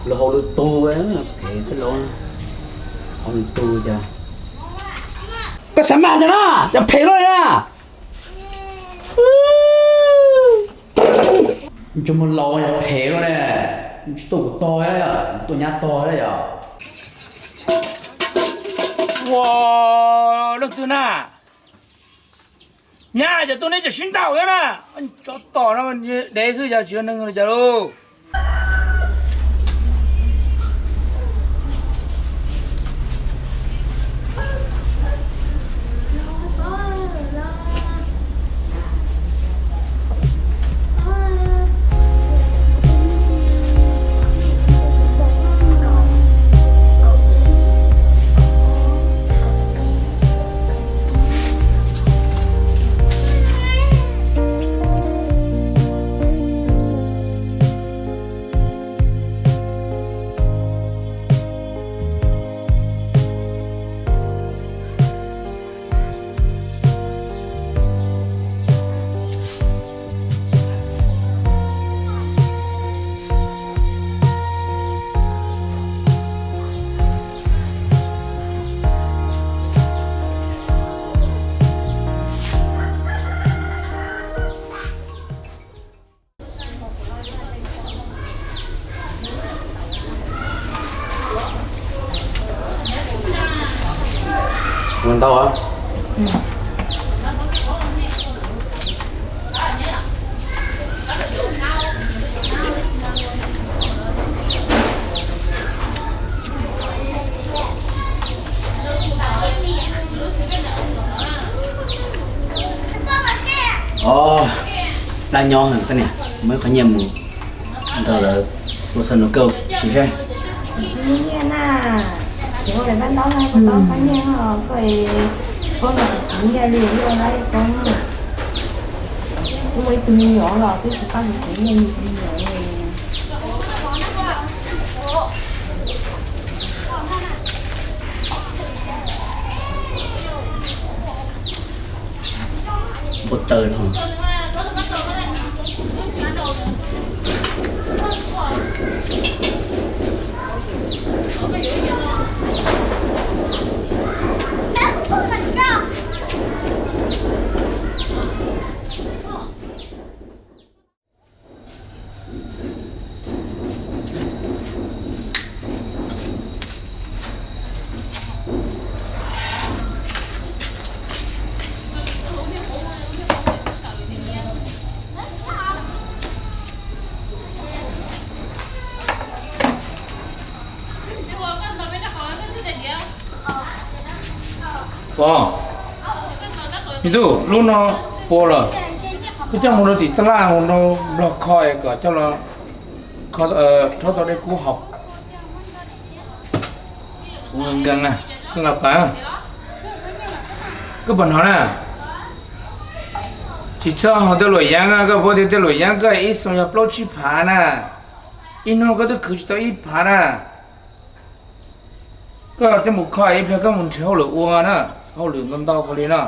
Los haus lwm tus, phem thiab los haus lwm tus cas. Koj xav mas cas na, cas phem luaj li na. Tsis muaj laus yog phem luaj ne, tsis tuaj kuv tog, tuaj nyab tog yom. Ua, leej twg na? Nyab, cas tuaj neb tseem sib ntaus thiab na? Tsov tom no dev xwb, yog tsis yog neeg li cas lauj? Ua ntau. Os, dab nyob heev koj niam, muab ib qho nyiaj mus nrog lawv ua xab nus kauj sim seb. Nyiaj na, kuv ua lawv pab ntaub na, kuv tau qhov nyiaj no, koj, koj no kuv nyiaj li, koj na, kuv ua ib tug me nyuam los twb tsis pab kuv nyiaj li tus me nyuam li. Npua taws no. Ua, me tub, lub no puas lawm? Koj coj mus rau tim taj laj mus rau Nplog kho es kom coj los kho, rhaub tau dej kub haus. Kuv nkees na, koj los pas. Koj puas hnov na? Tsis txhob haus tej luam yeeb, koj paub tias tej luam yeeb koj ib xyoo yog plaub tsib phav na. Ib hnub koj twb khwv tsis tau ib phav na. Koj coj mus kho ib pliag koj mus nrhiav hauj lwm ua na, hauj lwm ntau ntau kawg li no.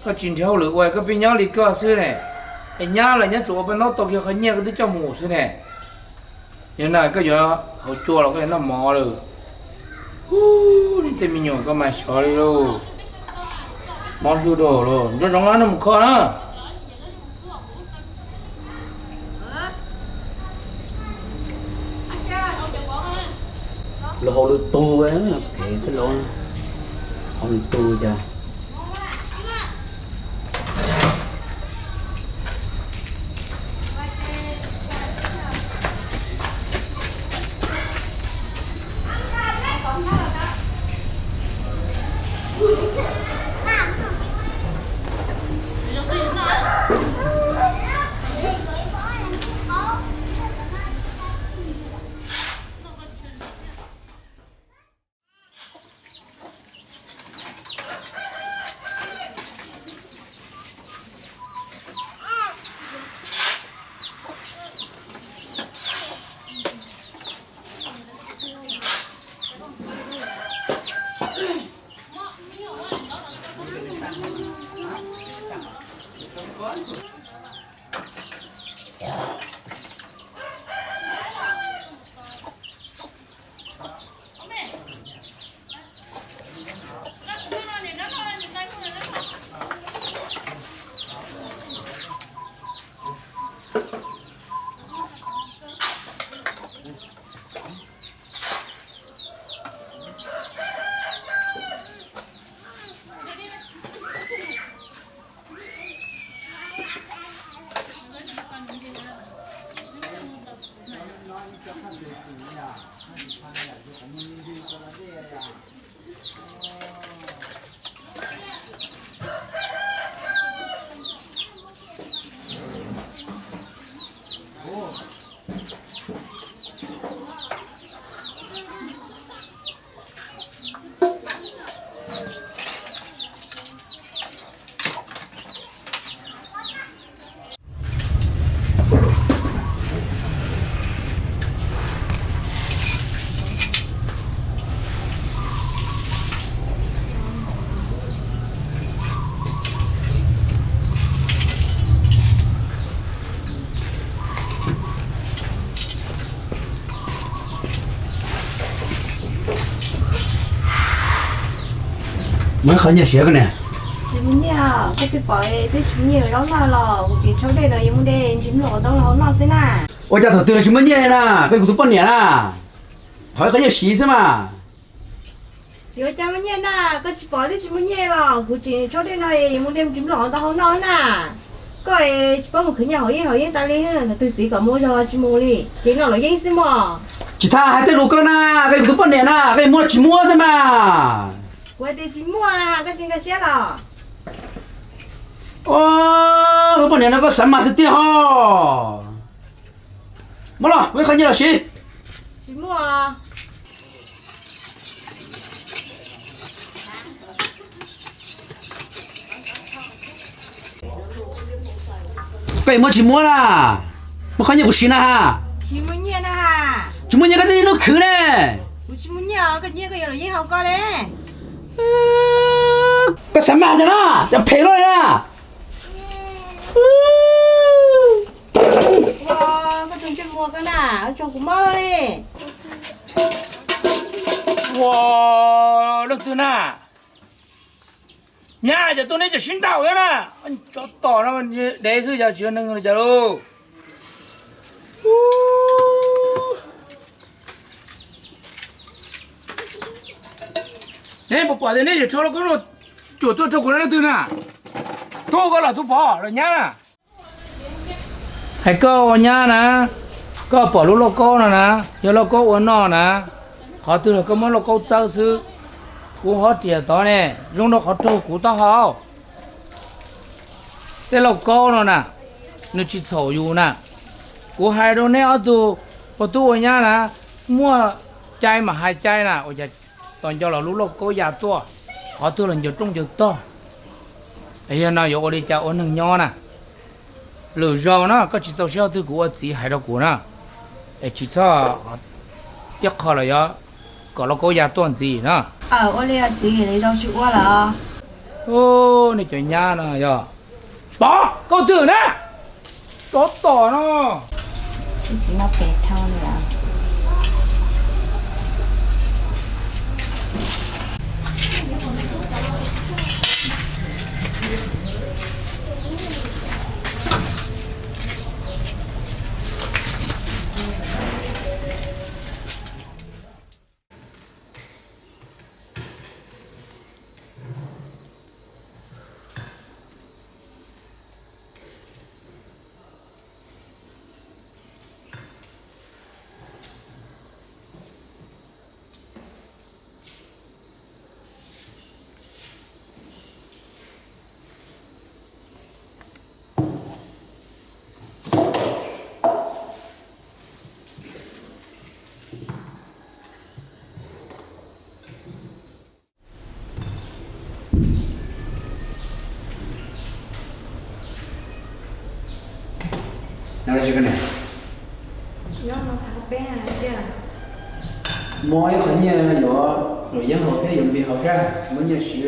Koj tsis nrhiav hauj lwm ua koj pheej nyob li koj xwb ne, es nyab los nyab tsuas ua paj ntaub tau kiag qhov nyiaj koj twb coj mus xwb ne. Yog na koj yuav haus cua los koj yuav noj mov lawm. Ub, nej tej me nyuam koj mas xyov li lauj. Mob hlwb rau lawm, nco ntsoov noj mus kho na. Los haus lwm tus, phem thiab los haus lwm tus cas. Muaj qhov nyiaj siav koj niam? Tsis muaj nyiaj, koj twb pom twb tsis muaj nyiaj zaub noj los kuv tseem tshuav dej no yuav muab dej ntsis mloog ua ntau los hau noj xwb na. Ua cas thaum twg los tsis muaj nyiaj li na, koj yog kuv tus poj niam na, thov ib qho nyiaj siv xwb mas. Yuav cas muaj nyiaj na, koj tsis pom twb tsis muaj nyiaj los kuv tseem tshuav dej no yuav muab dej ntsis mloog ua ntau hau noj na. Koj tsis paub mus khwv nyiaj hauv yeeb hauv yeeb tas li, thaum twg txiv kom mus zog tsis mus li, ces noj luam yeeb xwb mog. Tsis tas hais tej lus koj na, koj yog kuv tus poj niam na, koj yuav muab los tsis muab xwb mas. Kuv hais tias tsis muaj na, koj tsis nkag siab los? Tus poj niam no koj xav mas tiag tiag ho. Muab los, muab ib qho nyiaj los siv. Tsis muaj. Koj yuav muab tsis muab na? Muab qhov nyiaj kuv siv na ha. Tsis muaj nyiaj na ha. Tsis muaj nyiaj koj twb niaj hnub khwv ne. Kuv tsis muaj nyiaj os, koj nyiaj koj yuav luam yeeb hauv koj ne. Koj xav mas tiag na, cov phem luaj li na. Ua, koj tus ntsej muag koj na, ua tsaug kuv mob luaj li. Ua, leej twg na? Nyab, cas tuaj neb tseem sib ntaus thiab na? Tsov tom no, dev xwb, yog tsis yog neeg li cas lauj? Neb puas pom tias neb tseem rho lauj kaub no cuam tuaj rau kuv leej twg na? Tuaj koj los, tuaj pom los nyab na. Hais koj ua nyab na, koj pom lub lauj kaub no na, yog lauj kaub ua noj na, qhov twg los koj muab lauj kaub txawb xwb. Kuv hov riam tod ne, zoo rau qhov raug kuv taub hau. Tej lauj kaub no na, nws tsis txhaum yus na. Kuv hais rau neb ob tug ua tub ua nyab na, muaj cai mas hais cai na, ua cas tos nco los lub lauj kaub ya tuaj, qhov twg los ncaws rooj ncaws tog. Yog no yuav ua li cas ua neeg nyob na? Lwm zaus na koj tsis txaus siab qhov twg kuv ua txiv hais rau kuv na, es tsis txhob ib qho los yuav kom lauj kaub ya tuaj ntxiv na. Ua li txiv, lwm zaus tsis ua lawm. Nej cov nyab no yog, pov kauj twg na, tsov tom no. Mob ib qho nyiaj yuav luam yeeb haus thiab yuav npias haus thiab tsis muaj nyiaj siv.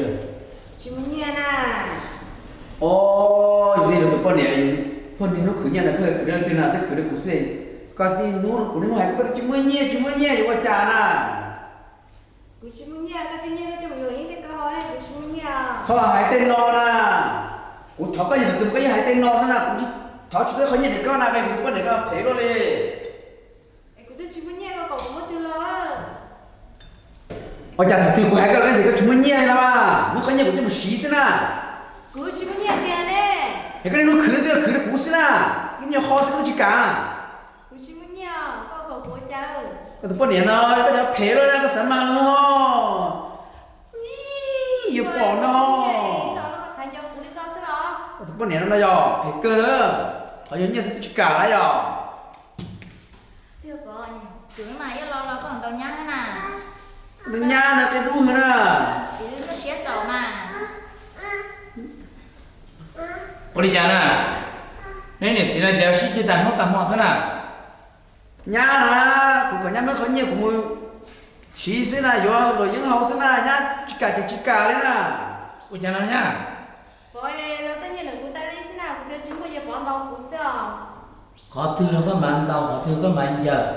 Tsis muaj nyiaj na. Os, yog li tus poj niam, poj niam hnub khwv nyiaj na, koj khwv rau leej twg na, twb khwv rau kuv xwb. Koj tib hnub kuv niaj hnub hais koj tsis muaj nyiaj, tsis muaj nyiaj yuav ua cas na? Kuv tsis muaj nyiaj, koj tej nyiaj koj coj mus yuav yeeb tej koj haus, kuv tsis muaj nyiaj. Txhob hais tej no na. Kuv thov koj yog tus twg koj yeej hais tej no xwb na, kuv thov tsis tau qhov nyiaj ntawm koj na, kuv tus poj niam koj phem luaj li. Es kuv twb tsis muaj nyiaj, koj kom kuv muab twg los? Ua cas thaum twg kuv hais koj tias koj tsis muaj nyiaj li no, muab qhov nyiaj kuv coj mus siv xwb na. Kuv tsis muaj nyiaj tiag ne. Es koj niaj hnub khwv twb khwv rau kuv xwb na, koj nyuag qho xwb koj twb tsis kam. Kuv tsis muaj nyiaj, koj kom kuv ua cas? Koj tus poj niam no koj cov phem lawm na, koj xav mas no. Ib, yuav pom no. Koj tus poj niam no no yog phem kawg na. Qhov yog nyiaj xwb twb tsis kam na yog. Tus nyab no qias dub heev na. Ua li cas na? Neb niam txiv no cas sib ceg tag hnub tag hmo xwb na? Nyab na, kuv kom nyab muab qhov nyiaj kuv mus siv xwb na, yuav luam yeeb haus xwb na, nyab tsis kam ces tsis kam li na. Ua cas no nyab? Pov, los tej nyiaj ntawm kuv tas li xwb na, kuv tias tsis muaj ces Pov ntaus kuv xwb os. Qhov twg los koj mam ntaus, qhov twg koj mam ncaws.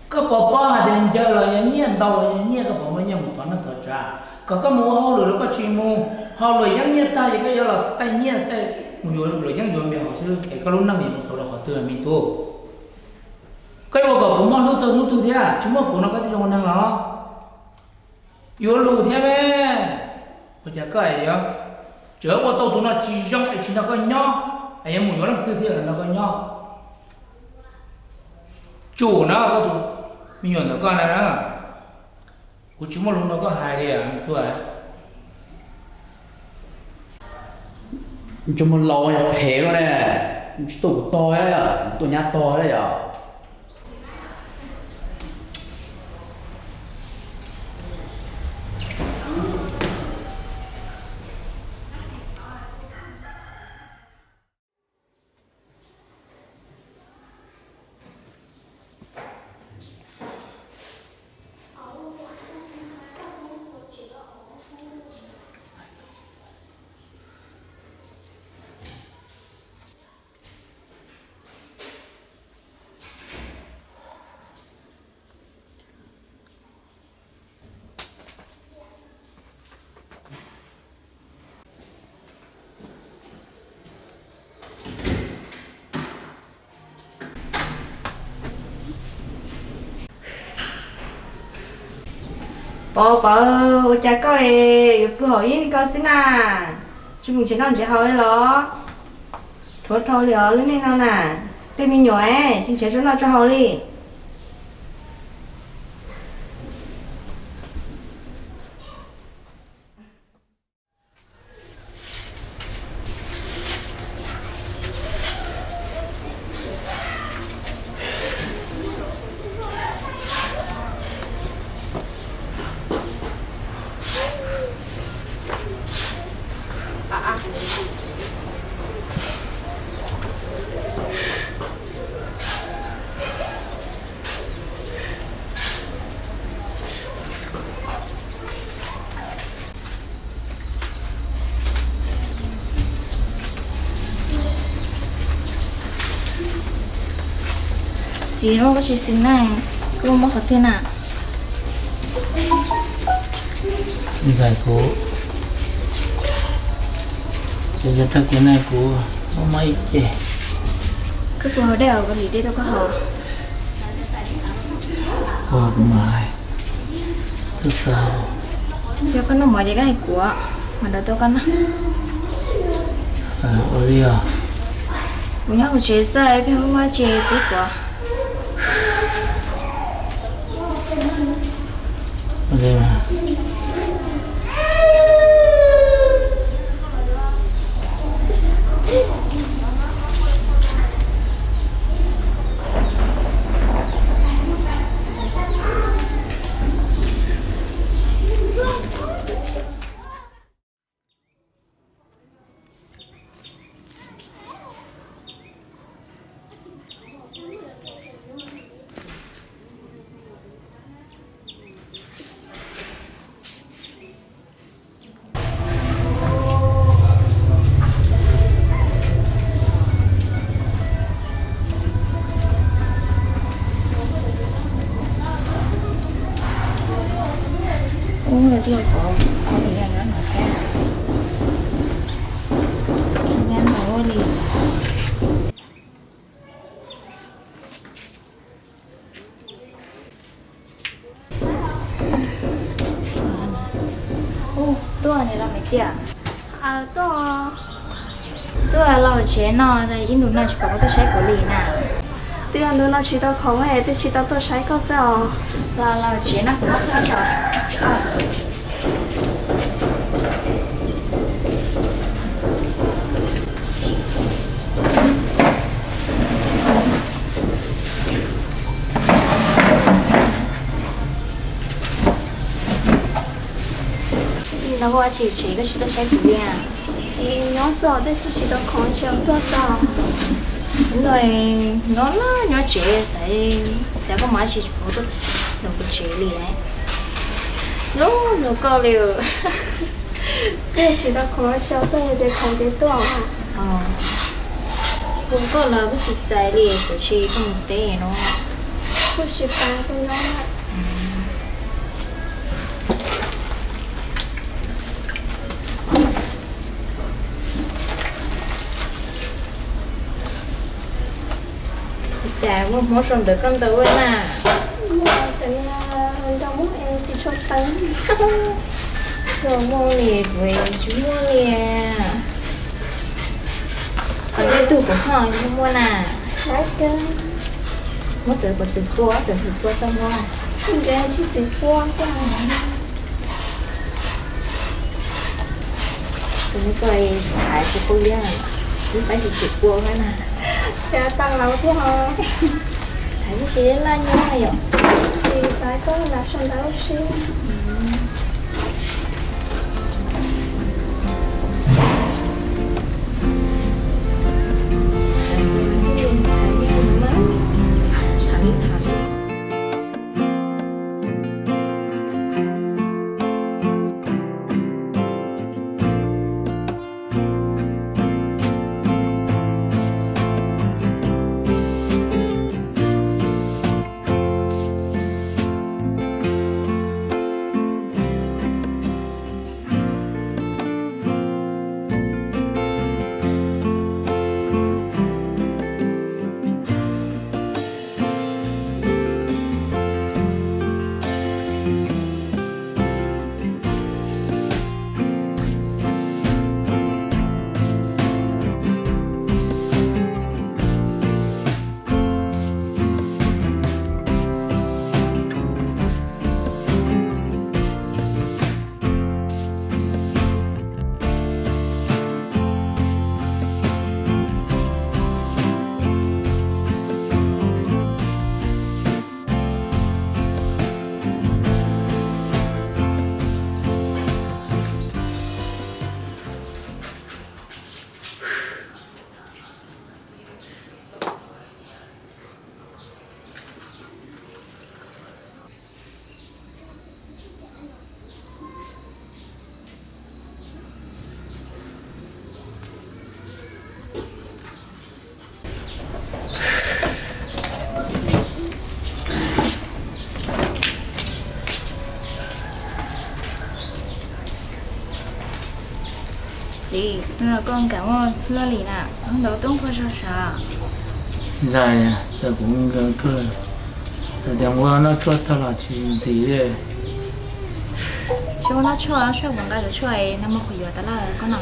Koj puas paub hais tias ncaws los yog nyiaj, ntaus los yog nyiaj, koj puas muaj nyiaj mus thov neej thov tsav? Kom koj mus ua hauj lwm los koj tsis mus, haus luam yeeb nyiaj tag ces koj yuav los tej nyiaj tej mus yuav luam yeeb yuav me haus xwb es koj lub neej yuav mus xaus rau qhov twg me tub? Koj yuav ua kom kuv mob hlwb txog hnub twg thiab? Tsis muaj kuv no koj thiaj zoo ua neeg los? Yuav lus thiab me. Ua cas koj yuav tseem ua tau tus no tsis zoo es tsis nrog koj nyob, es yuav mus yuav leej twg thiaj los nrog koj nyob? Tsum na koj tus me nyuam ntawm koj na, kuv tsis muaj lus nrog koj hais li tuaj. Tsis muaj laus phem lawm ne, tsis tuaj kuv tog, tuaj nyab tog yom. Pov, Pov, ua cas koj yuav pw haum ib ko xwb na? Tsis mus nrhiav noj nrhiav haus li los? Dhuav dhau li os lub neej no na. Tej me nyuam tsis nrhiav tsuas noj tsuas haus li. Txiv, koj tsis xis neej, koj muaj mob qhov twg na? Ntxhais kuv, ces yog tag kis no kuv muaj mob ib ce. Koj puas haus dej os, ua li dej tuaj koj haus. Ua kuv mam, twb xav. Yog koj noj mov ces koj hais kuv, mam rau tuaj koj noj. Ua li os. Kuv nyob hauv tsev xwb, pheej muaj mob ces txiv kuv. Ub, lawv twb pov, pov li nyob no thiab. Nyob no ua li. Ub, tuaj ne los me txiv. Tuaj los tsev no ib ntus no tsis pom koj tuaj saib kuv li na. Yog ntu no tsis tau khoom es twb tsis tau tuaj saib koj xwb os. Los los tsev no kuv muab koj tso. Los ua tsis tsev koj tsis tuaj saib kuv li? Nyob xwb tab sis tsis tau khoom tsis tau tuaj xwb. No nyob nyob tsev xav, xav koj mus dab tsi tsis pub tuaj ntawm kuv tsev li. Nyob nrog koj li. Tsis tau khoom tsis tau tuaj, yog tias khoom ces tuaj. Hu koj los koj tsis txais li, tiam sis koj mus teb no. Kuj tsis paub koj nyob. Cas muaj hmoov sau ntawv koj ntawd ua na? Muaj, ntawv muaj es tsis tshua teeb. Koj muaj li kuv tsis muaj li. Qhov tej tug kuv ho muaj na. Muab cov kuv txiv pua, cov txiv pua xwb muab. Tsis txiv pua xwb. Tus no koj hais tsis qub liab, wb paib tsis txim pua na. Cas tau lawv thiab ho. Hais tib si laj nyob yom. Tsis xav koj lam sau ntawv ua si. Txiv, koj nkam muaj luaj li na, ntau tub nquag zog sav. Ntxhais, txawm kuv nkawd kawg, txawm tias nquag noj tshuaj tag los tsis ntxim li. Tsis muaj noj tshuaj, noj tshuaj puas nqa cov tshuaj es nag hmo qhuav yuav tas lawm koj no.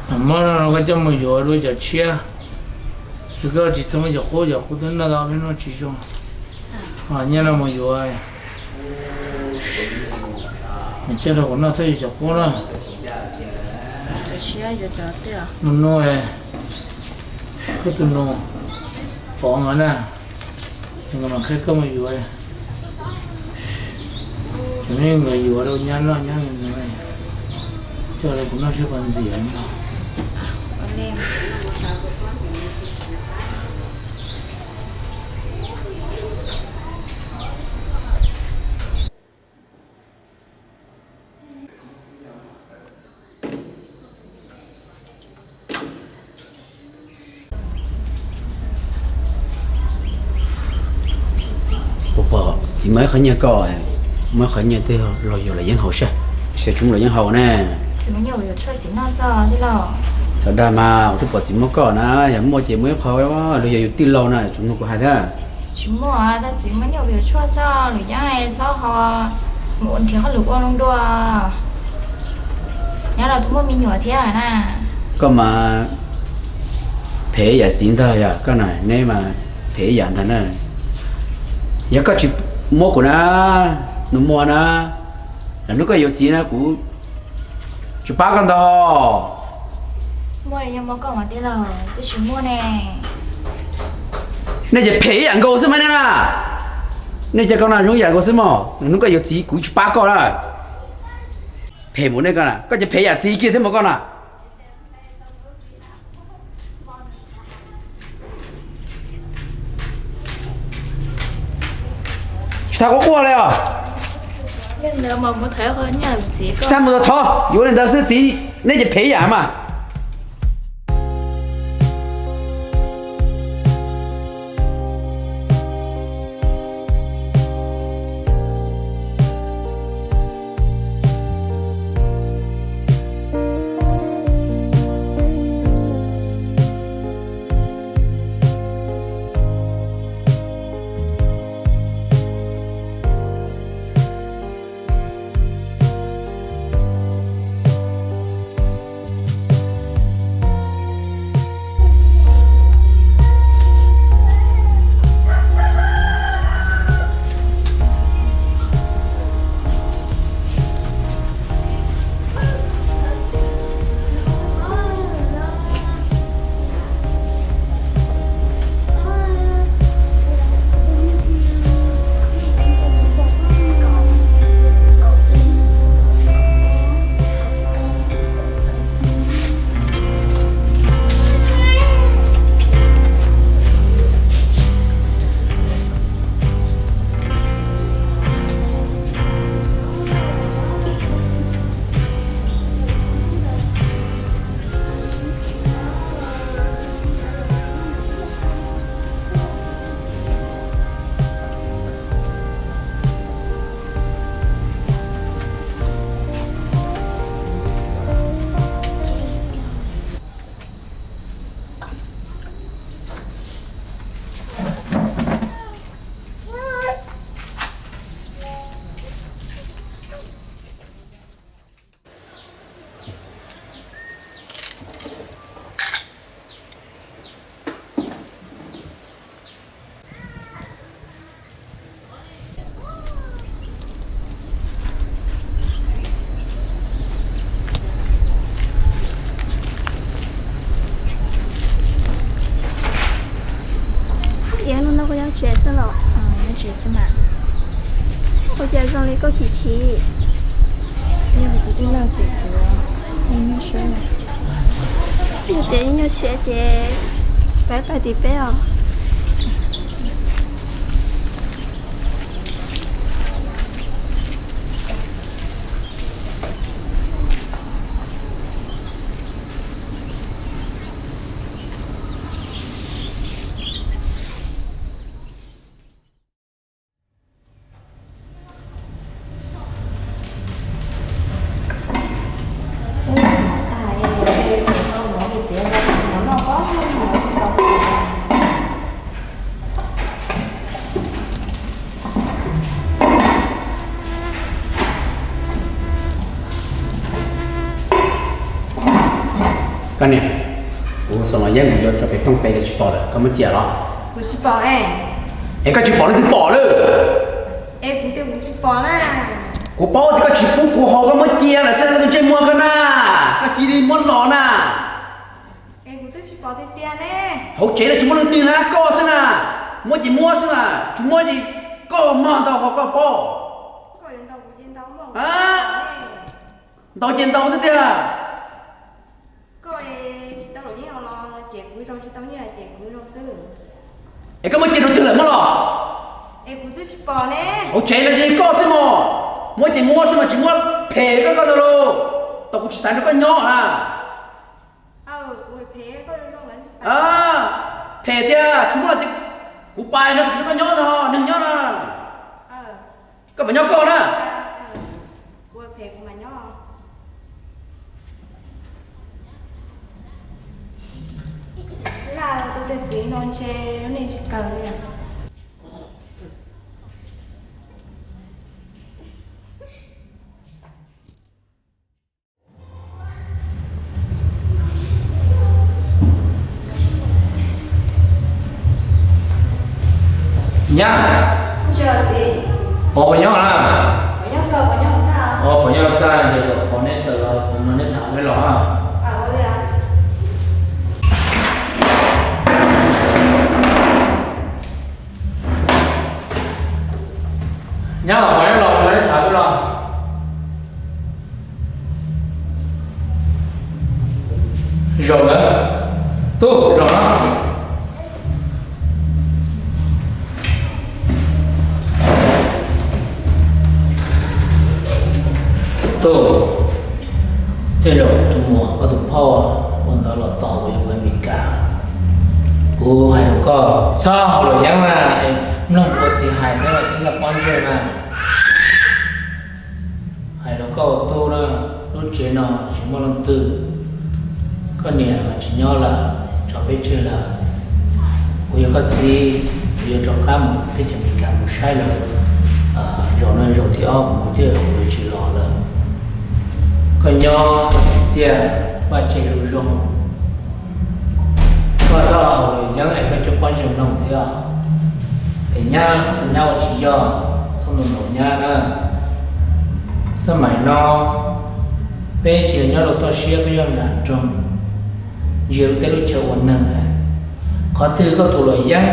Nag hmo no koj coj mus yuav dua cov tshiab, yog koj tsis txhob muab cov qub, cov qub twb noj tau peb noj tsis zoo. Nyob no mus yuav, mus coj rau kuv noj txhob yuav cov qub na. Nus nus, koj tus nus pov no na, es nkawd mam qhia koj mus yuav. Cov me nkawd yuav rau nyab noj nyab nus, coj rau kuv noj saib puas ntxim no. Puas pom txiv muaj ib qho nyiaj koj, muaj ib qho nyiaj twg los yuav los yeeb haus saib, saib tsis muaj los yeeb haus ne. Txhob dag mas, kuv twb pom txiv muab koj na, yog muaj ces muaj ib qho los yog yus tij laug na, tsuas nug kuv hais thiab. Tsis muaj, tab txiv muab nyiaj yuav tshuaj xwb, lwm yam txhob ho mus ua nrhiav hauj lwm ua zoo dua. Nyob los twb muaj me nyuam thiab na. Koj mas Phem ib yam txiv ntag yog koj na, neb mas phem ib yam ntag na. Yog koj tsis muab kuv na, nus muag na, lwm hnub koj yuav txiv na kuv tsis pab koj ntag. Nej ces phem ib yam nkaus xwb mas ne na. Nej cov ko no zoo ib yam nkaus xwb mog, lwm hnub koj yuav txiv kuv tsis pab koj na. Phem mus nej ko na, koj ces phem yam txiv kiag thiab mas koj na. Tsis tas quaj quaj li os. Tsis tas mus thov, yuav li ntawd xwb txiv, neb ces phem ib yam mas. Hab Iav, hnub no koj nyob tsev xwb los? Nyob tsev xwb mas. Ua cas zoo li koj chim chim? Yog tias nyuaj siab ces pab pab tim peb os. Koj niam, kuv xav los yeeb kuv yuav tso pem rooj pem ces tsis pom lawm, koj muab cia los? Kuv tsis pom. Es koj tsis pom leej twg pom lawm? Kuv paub tias koj tsis pub kuv haus, koj muab cia lawm xwb, leej twg ntsej muag koj na, koj cia li muab los na. Hauv tsev no tsis muaj leej twg na, koj xwb na. Muab ces muab xwb na, tsis muab ces koj mag ntau ho koj paub. Ntaus ces ntaus xwb tiag. Es koj muab cia rau twg lawm muab los? Hauv tsev no ces koj xwb mog, muab ces muab xwb mas tsis muab, phem koj koj ntag lauj. Tau kuv tsis xav nrog koj nyob na. Phem tiag, tsis muab los ces kuv pais no, kuv tsis nrog koj nyob no, neeg nyob na. Koj mam nyob koj na. Laj tus txiv no ntshe lub neej tsis kawg li. Nyab, Pov puas nyob na? Pov nyob txaj, ces kom Pov neb tawm los kuv nrog neb tham peb los. Nyab, Pov neb los, neb tham peb los. Zaum ntawd, tub zaum no. Tub, tej zaum tus muam koj tus phauj ua ntawd los tos kuv yuav mus Amelikas. Kuv hais rau koj txhob haus luam yeeb mas, mloog kuv txiv hais thiab los tib ntaj pob ntseg mas. Hais rau koj ua tub na, lub tsev no tsis muaj leej twg, koj niam mas tsis nyob lawm, tso peb tseg lawm. Kuv yog koj txiv, kuv yuav rov qab mus teb chaws Amelikas mus saib lawv. Zaum no zaum thib ob kuv mus thiab kuv yuav tsis los lawm. Koj nyob koj txiv txiaj, vaj tse zoo zoo. Koj txhob haus luam yeeb es koj cov pob ntseg mloog thiab. Es nyab, qhov twg nyab ua tsis yog, txhob ntaus nyab na. Xab maim no peb tsis yog nyob rau toj siab, peb nyob nram nroog, ntsia lub teb lub chaw ua neeg. Qhov twg koj tus luam yeeb,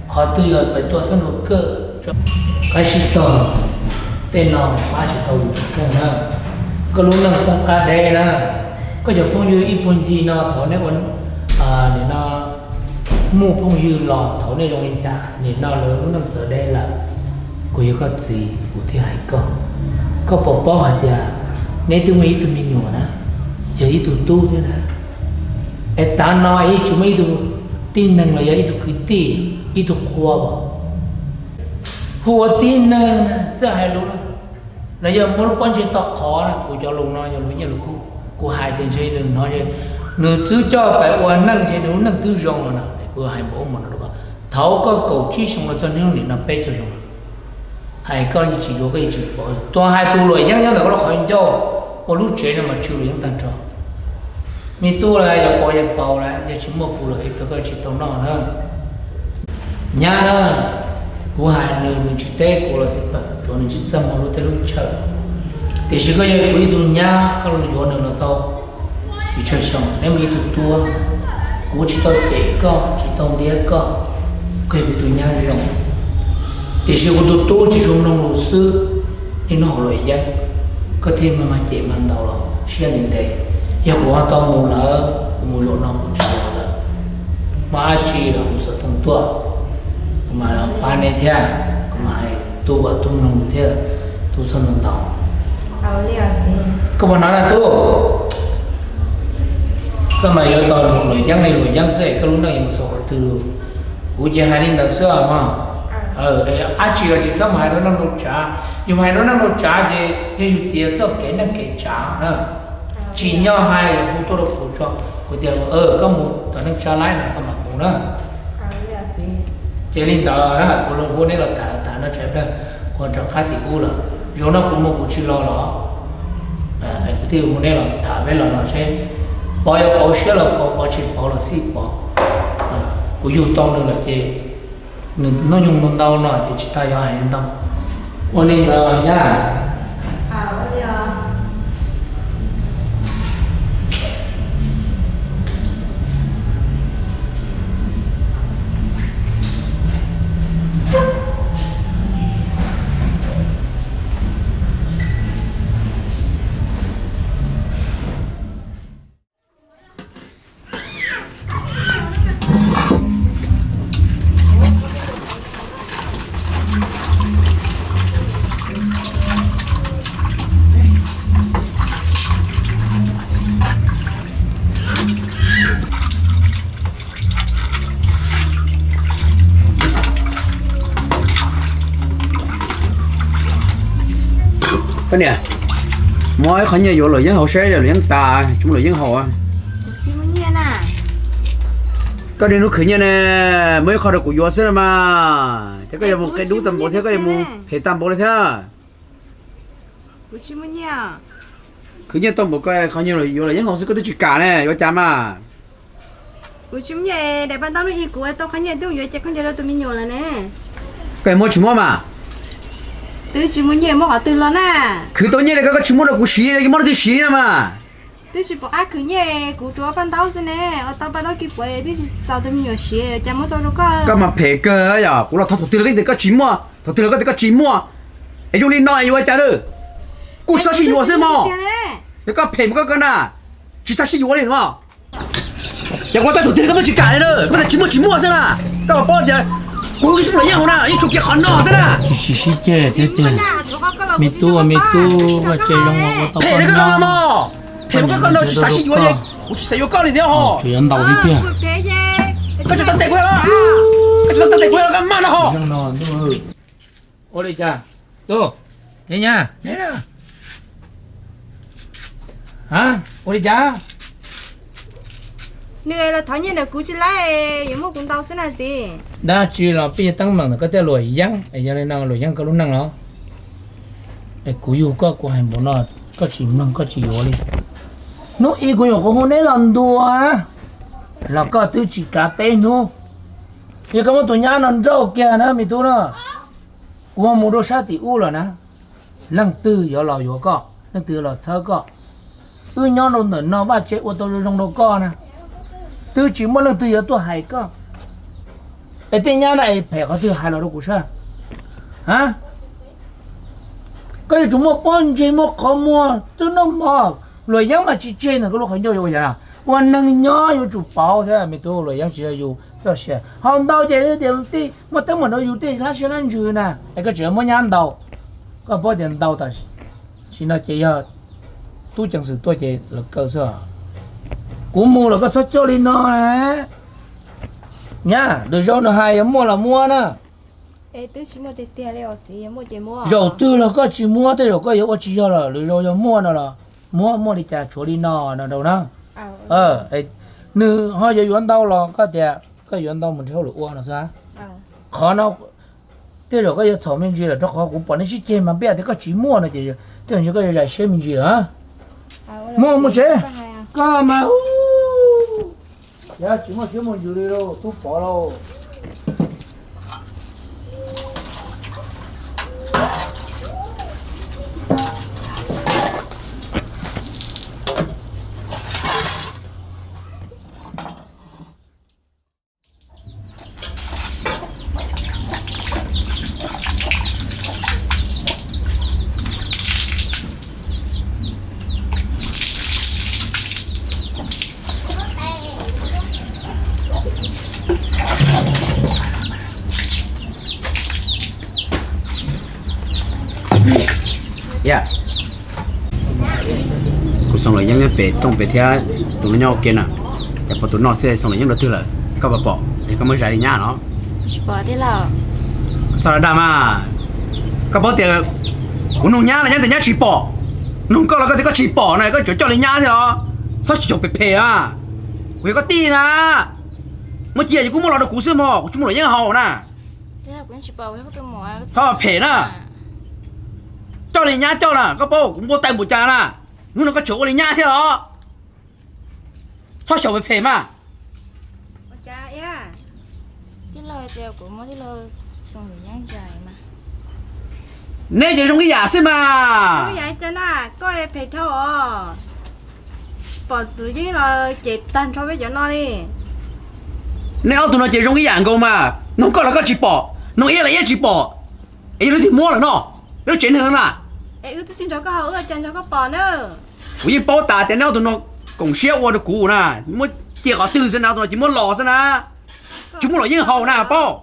qhov twg yog pem tuaj xab nua kawj, qab sib tog, tej no pab tsis tau yus tus kheej na. Koj lub neej poob qab deb na. Koj cov phooj ywg ib puag ncig no thaum nej ua, nim no muaj phooj ywg los thaum nej zoo li cas, nim no lawv lub neej txawv deb lawm. Kuv yog koj txiv kuv thiaj hais koj. Koj puas paub hais tias neb twb muaj ib tug me nyuam na, yog ib tug tub thiab na. Es tav no es yeej tsis muaj ib tug tib neeg los yog ib tug kwv tij, ib tug qhua, hu ua tib neeg na, txawj hais lus na, los yog muab lub pob ntseg tau qhov na. Kuv cov lus no yog lus nyiaj lus kub, kuv hais tias ntshe nws hnov, nws twb coj pab ua neej ntshe nws lub neej twb zoo lawm na. Kuv hais npaum ub npaum no rau koj, thaum koj kaum tsib xyoo los txog niaj hnub nim no peb caug xyoo lawm, hais koj yeej tsis yuav, koj yeej tsis pom. Tuag hais tus luam yeeb nyob ntawm koj lub qhov ncauj, ua lub tsev no mas tsw luam yeeb tag nrho. Me tub, yog pom yog paus lawm, yog tsis muaj kuv lawm ib pliag koj tsis tau noj na. Nyab na, kuv hais nws, nws tsis teb kuv los xij peem, tsuav nws tsis txaj muag lub teb lub chaw. Tiam sis koj yog kuv ib tug nyab, koj los yuav nws los tau. Vim tsawg xyoo neb muaj ib tug tub, kuv tsis tau cem koj, tsis tau ntiab koj, koj yog kuv tus nyab zoo. Tiam sis kuv tus tub tsis tshua mloog lus xwb, niaj hnub haus luam yeeb, koj thiaj maj mam cem mas ntaus los siab ntev ntev. Yog kuv ho tau mus lawm, kuv mus zaum no kuv tsis los lawm, muaj dab tsi los kuv xav tooj tuaj, kuv mam pab neb thiab, kuv mam hais tub kom tub mloog thiab, tub txhob ntaus ntaus. Koj puas hnov na tub? Koj mas yuav tau luam yeeb li luam yeeb xwb es koj lub neej yuav mus xaus qhov twg? Kuv ces hais li ntawd xwb os mog. Dab tsi los tsis txhob mus hais rau neeg rau tsav, yus mus hais rau neeg rau tsav ces yog yus txiav txoj kev neej kev tsav na. Tsim nyog hais los hu tuaj rau kuv tso, kuv tias koj mus tom neej tsa laib no koj mam mus na. Ces li ntawd na, kuv los hu neb los tham tham no tsam pliag kuv rov qab tim ub lawm. Zaum no kuv mus kuv tsis los los, kuv thiaj hu neb los tham peb los no seb Pov yuav pauv siab los pauv, Pov tsis pauv los xij Pov. Kuv yug tau nws lawm ces nws hnub nyoog ntau ntau no ces tsis tas yuav hais ntau. Ua li ntawd nyab. Koj niam, muab ib qho nyiaj yuav luam yeeb haus seb luam yeeb tas, tsis muaj luam yeeb haus. Koj niaj hnub khwv nyiaj ne, muab ib qho rau kuv yuav xwb no mas. Ces koj yuav mus qe dub tag npaum thiab, koj yuav mus phem tag npaum li thiab. Khwv nyiaj tau npaum ko, qhov nyiaj yuav luam yeeb haus xwb koj twb tsis kam ne, yuav cas mas. Kuv tsis muaj nyiaj, daim paj ntaub hnub ib kuv tau qhov nyiaj tub yuav ces khaub ncaws rau tus me nyuam lawm ne. Koj muaj tsis muaj mas? Twb tsis muaj nyiaj muab qhov twg los na. Khwv tau nyiaj li koj, koj tsis muab rau kuv siv, muab rau twg siv mas? Twb tsis pom qab khwv nyiaj, kuv tsuas paj ntaub xwb ne, ua tau paj ntaub kis puav twb tsis txaus tus me nyuam siv, cas muab tau rau koj. Koj mas phem kawg yom, kuv los thov thaum twg los koj tias koj tsis muaj, thaum twg los koj tias koj tsis muaj. Es zoo li no es yuav ua cas lawm? Kuj tsis txhob sib yuav xwb mog. Yog koj phem mas koj koj na, tsis txhob sib yuav li mog. Yog kuv tab thaum twg koj muaj tsis kam li na, koj tias tsis muaj tsis muaj xwb na. Koj puas paub tias kuv yog ib tug poj niam yeej hauv na, yeej tshuav kiag qhov no xwb na. Tsis tsis sib ceg thiab tiag. Me tub, me tub, vaj tse zoo ua tau phem koj no mog. Phem koj koj no tsis xav sib yuav, kuv tsis xav yuav koj li thiab ho. Tsuas yuav ntaus thiab tiag. Koj tsis tau tes kuv, koj tsis tau tes kuv, koj maj no ho. Ua li cas? Tus, nyab, nyab, ua li cas? Nws los thov nyiaj ntawm kuv tsis laib, yuav muab kuv ntaus xwb na txiv. Dab tsi los peb yog teeb meem ntawm koj tej luam yeeb, es yog li no luam yeeb koj lub neej los? Es kuv yug koj kuv hais npaum no, koj tsis mloog koj tsis yuav li. Hnub ib kuv nyuam qhuav hu neb los ntua los koj twb tsis kav peb hnub. Yog koj muab tus nyab no nrauj kiag na me tub na, ua mus rau sab tim ub lawm na, leej twg yuav los yuav koj, leej twg yuav los txhawb koj? Wb nyob rau ntawm no vaj tse ua tau zoo zoo rau koj na, twb tsis muaj leej twg yuav tuaj hais koj. Es tej nyab no es phem qhov twg hais los rau kuv saib? A, koj yuav tsum muaj pob ntseg muaj qhov muag xwb no mog. Luam yeeb mas tsis tseg ntawm koj lub qhov ncauj yuav ua yam no. Ua neeg nyob yuav tsum pauv thiab me tub, luam yeeb tsis yog yus txoj sia. Ho ntau ces tias tej muaj teeb meem rau yus tej lab siab lab ntsws na, es koj tseem muab nyab ntaus. Koj paub tias ntaus tam sim no ces yog tub ceev xwm tuaj ces lawv kaw xwb. Kuv mus los koj txhob coj li no. Nyab, lwm zaus nws hais yog muaj los muab na. Zaum twg los koj tsis muab, tej zaum koj yuav ua tsis yog lawm, lwm zaus yog muaj no los muab, muaj li cas tshuav li no no rau na. Nws ho yuav yuav ntau los koj tias koj yuav ntau mus nrhiav hauj lwm ua no xwb. Qhov no tej zaum koj yuav txhaum me ntsis lawm, rau qhov kuv pom nej sib ceg mas peb tias koj tsis muaj no ces tej zaum koj yuav zais siab me ntsis lawm. Muaj mus tsev, koj mas, yog tsis muaj siab mus ntsis li lauj, tub pov lauj. Kuv xoo luam yeeb nyob pem rooj pem thiab, tus no nyob ua ke na. Ces pom tus no xwb xoo luam yeeb rau twg lawm, koj puas pom? Es koj muab zais li nyab no. Txhob dag dag mas. Koj paub tias kuv nug nyab los nyab tias nyab tsis pom, nug koj los koj tias koj tsis pom na, koj tsuas coj li nyab thiab los? Txhob caum phem phem a. Kuv yog koj tij na, muab cia ces kuj muab los rau kuv xwb mog, kuv tsis muaj luam yeeb haus na. Txhob phem na. Coj li nyab coj na, koj paub kuv npau taws npaum cas na. Hnub no koj tseem ua li nyab thiab los? Txhob xyaum phem phem mas. Neb ces zoo ib yam xwb mas. Pom tus yeeb los ces tag nrho peb cov no li. Neb ob tug no ces zoo ib yam nkaus mas, nug koj los koj tsis pom, nug ib los ib tsis pom. Es yog leej twg muab lawm no? Lub tsev neeg no na. Kuv yeej paub tas tias neb ob tug no koom siab ua rau kuv na, muab cia qhov twg xwb na, ob tug no ces muab los xwb na. Tsis muaj luam yeeb haus na paub.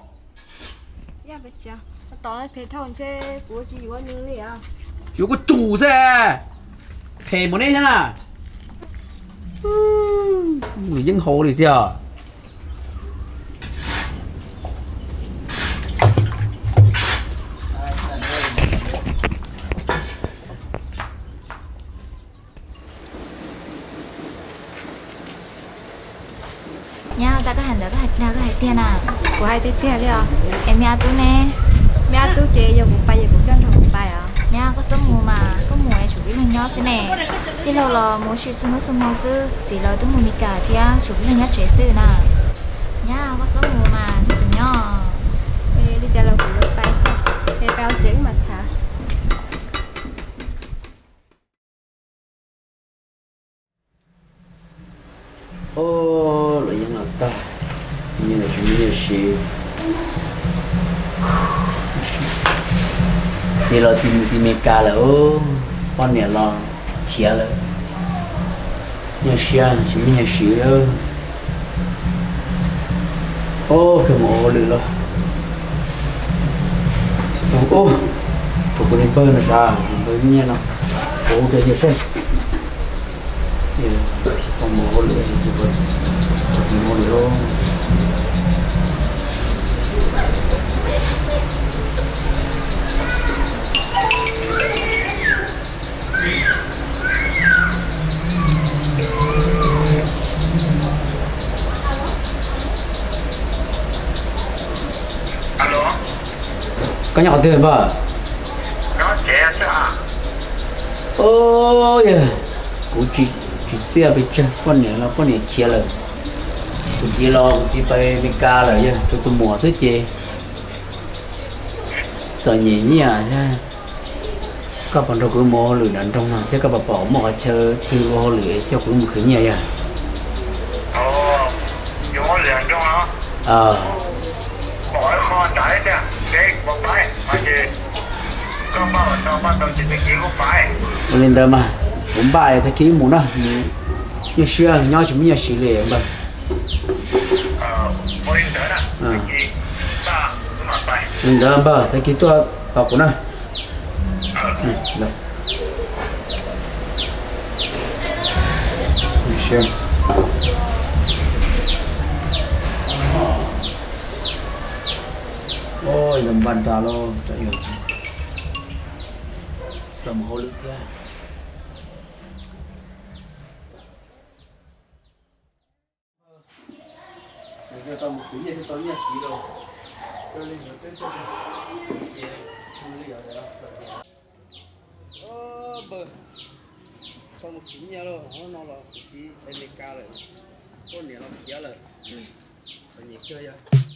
Yuav kuv tsum xwb, phem mus neb thiab na. Luam yeeb haus li tiag. Nyab, tau koj hais ntawd koj hais tiag na? Kuv hais tiag tiag li os. Es me ab tub ne? Me ab tub ces yog kuv pais ces kuv coj nrog kuv pais os. Nyab, koj txhob mus mas, koj mus es tshuav kuv ib leeg nyob xwb ne. Tij laug los mus ua si txhua hnub txhua hmo xwb, txiv los twb mus Mes Kas thiab, tshuav kuv ib leeg nyob tsev xwb na. Nyab, koj txhob mus mas, nrog kuv nyob. Li cas los kuv yuav pais Txiv los txiv mus txiv Amelikas lawm, poj niam los khiav lawm. Nyuaj siab tsis muaj nyuag siv lawm. Ub, kawg mus ua hauj lwm los. Ub, rau kuv niag npawg no sav, npawg nyiaj no, kuv ua rau yawg seb. Mus hauj lwm, mus hauj lwm lauj. Koj nyob qhov twg npawg? Ub, yog kuv tsis txiaj pes tsawg, poj niam los poj niam khiav lawm. Kuv txiv los kuv txiv pais Amelikas lawm, yog tshuav tus muam xwb ces txom nyem nyiaj thiab. Koj puas nrog kuv mus ua hauj lwm nram nroog no thiab koj puas pom muaj qhov chaw twg ua hauj lwm es coj kuv mus khwv nyiaj yog? Ua li ntawd mas kuv npaj tag kis wb mus na, nyuaj siab nyob tsis muaj nyuag siv li npawg. Li ntawd npawg, tag kis tuaj tos kuv na. Ua li ntawd npaj nra lauj, tseem yuav tau mus hauj lwm thiab. Tau mus khwv nyiaj thiaj tau nyiaj siv lauj. Npawg, tau mus khwv nyiaj lauj, hnub no los kuv txiv pais Amelikas lawm, poj niam los khiav lawm, txom nyem kawg yog.